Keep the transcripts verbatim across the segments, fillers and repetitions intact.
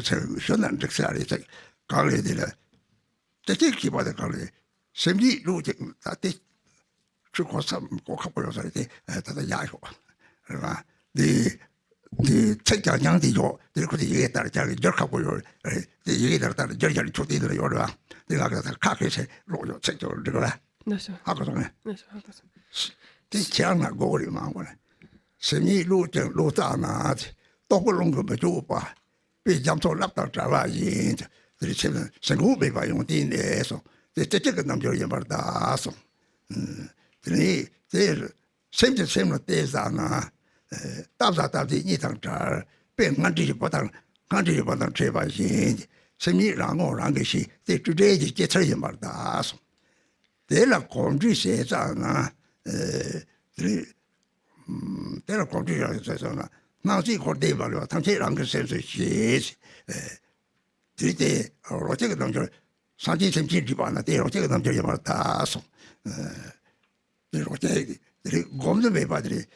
ཚེ་ཞོ་ན་འགྲིག་ས་རེད་ཚེ་གང་རེད་དེ་ལ། དེ་ཅིག་གིས་པ་དེ་གང་རེད། སེམས་ཉིད་ལུགས་ཅིག་ད་དེ་ཆུ་གོ་ས་གོ་ཁ་པོ་ཡོད་ས་རེད་དེ་ད་ལྟ་ཡག་ཡོད་རེད་བ། དེ་དེ་ཚིག་རྐྱང་རྐྱང་དེ་ཡོད་དེ་ཁོ་དེ་ཡི་གེ་ལྟར་རྐྱང་གི་སྒྱུར་ཁག་པོ་ཡོད་རེད། དེ་ཡི་གེ་ལྟར་ལྟར་སྒྱུར་རྒྱག་ཆོག་དེ་འདིར་ཡོད་རེད་བ། དེ་ང་ག་ས་ཁ་ཁེ་ཆེ་ལོག་ཡོད་ཚིག་ཅོག་འགྲིག་ར། ན་ཤོ་ཧ་གོ་སོང་ངས། ན་ཤོ་ཧ་གོ་སོང་། དེ་ཁྱེད་ང་དགོས་རེད་མང་པོ་རེད། སེམས་ཉིད་ལུགས་ཀྱང་ལུགས་རྟག་ན་དེ་རྟོག་པ་རླུང་གིས་མི་འཇུག་པ། དཔེ་རྒྱ་མཚོ་རླབས་དང་བྲལ་བ་ཡིན། དེ་རེ་ཆེ་ན་སེམས་ཁུངས་མེད་པ་ཡོང་དེ་ནས་སོང་དེ་ལྟ་ཅིག་གི་རྣམ་འགྱུར་ཡིན་པར་གདའ་སོང་། དེ་ནས་དེ་སེམས་ཀྱི་སེམས་ལ་བལྟས་ཙ་ན། སྟབས་དང་སྟབས་བདེ་གཉིས་དང་བྲལ། དཔེ་སྔར་འདྲིས་ཡོད་པ་དང་སྔར་འདྲིས་ཡོད་པ་དང་བྲལ་བ་བཞིན། སེམས་ཉིད་རང་ངོ་རང་གིས་ཤེས་དེ་སྤྲོས་བྲལ་གྱི་སྐྱེད་ཚལ་ཡིན་པར་གདའ་སོང་། དེ་ལ་གོམས་འདྲིས་བྱས་ཙ་ན། དེ་དེ་ལ་གོམས་འདྲིས་རང་ཟེར་སོང་ན་སྣང་སྲིད་འཁོར་འདས་མ་ལུས་པ་ཐམས་ཅད་རང་གི་སེམས་སུ་ཤེས། དེ་དེ་རོ་ཁྱེད་ཀྱི་རྣམ་འགྱུར། སངས་རྒྱས་སེམས་ཅན་སྒྲིབ་པ་ན་དེ་རོ་ཁྱེད་ཀྱི་རྣམ་འགྱུར་ཡོད་པར་གདའ་སོང་། དེ་རོ་ཁྱེད་དེ་རིག་སྒོམ་དུ་མེད་པ་དེ་རེད།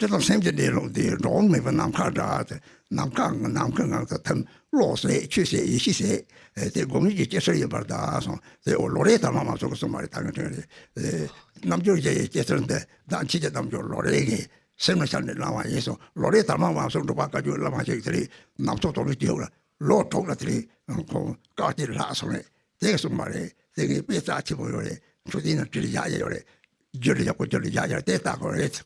སྤྱི་དང་སེམས་ཀྱི་གནས་ལུགས་དེ་འགྲོ་འོང་མེད་པའི་ནམ་མཁའ་འདྲ་སྟེ། ནམ་མཁའ་ནམ་མཁའི་ངང་དུ་ཐིམ། གློག་ཟད་ཆུ་ཟད་ཡེ་ཤེས་ཟད། དེ་སྒོམ་ཡུལ་གྱི་སྐྱེ་སྲིད་ཡིན་པར་གདའ་སོང་། དེ་འོ་ལོ་རེ་དང་མ་མ་སོགས་ཀྱི་གསུངས་པ་རེད། ད་ངས་དྲན་རེད། རྣམ་འགྱུར་གྱི་སྐྱེ་སྲིད་འདི་བདག་མཆིས་ཀྱི་རྣམ་འགྱུར་ལོ་རེ་གི་སེམས་ལ་ཤར་ནས་བླང་བ་ཡིན་སོང་། ལོ་རེ་དང་མ་མ་སོགས་འགྲོ་བ་བཀའ་བརྒྱུད་བླ་མ་ཞིག་དེ་རེད། ནམ་ཚོགས་དོག་ལུས་ཀྱི་ཡོད་ལ་ལོ་དྲུག་ལ་དེ་རེད། ཁོང་བཀའ་དེ་ལྷག་སོང་རེད། དེ་གསུངས་པ་རེད། དེ་ངས་དཔེ་རྩ་ཆེན་པོ་ཡོད་རེད། མཆོད་རྟེན་ནང་བྲིས་ཡག་ཡག་ཡོད་རེད། བསྒྱུར་ཡག་པོ་བསྒྱུར་ཡག་ཡག་དེ་ལྟ་དགོས་རེད།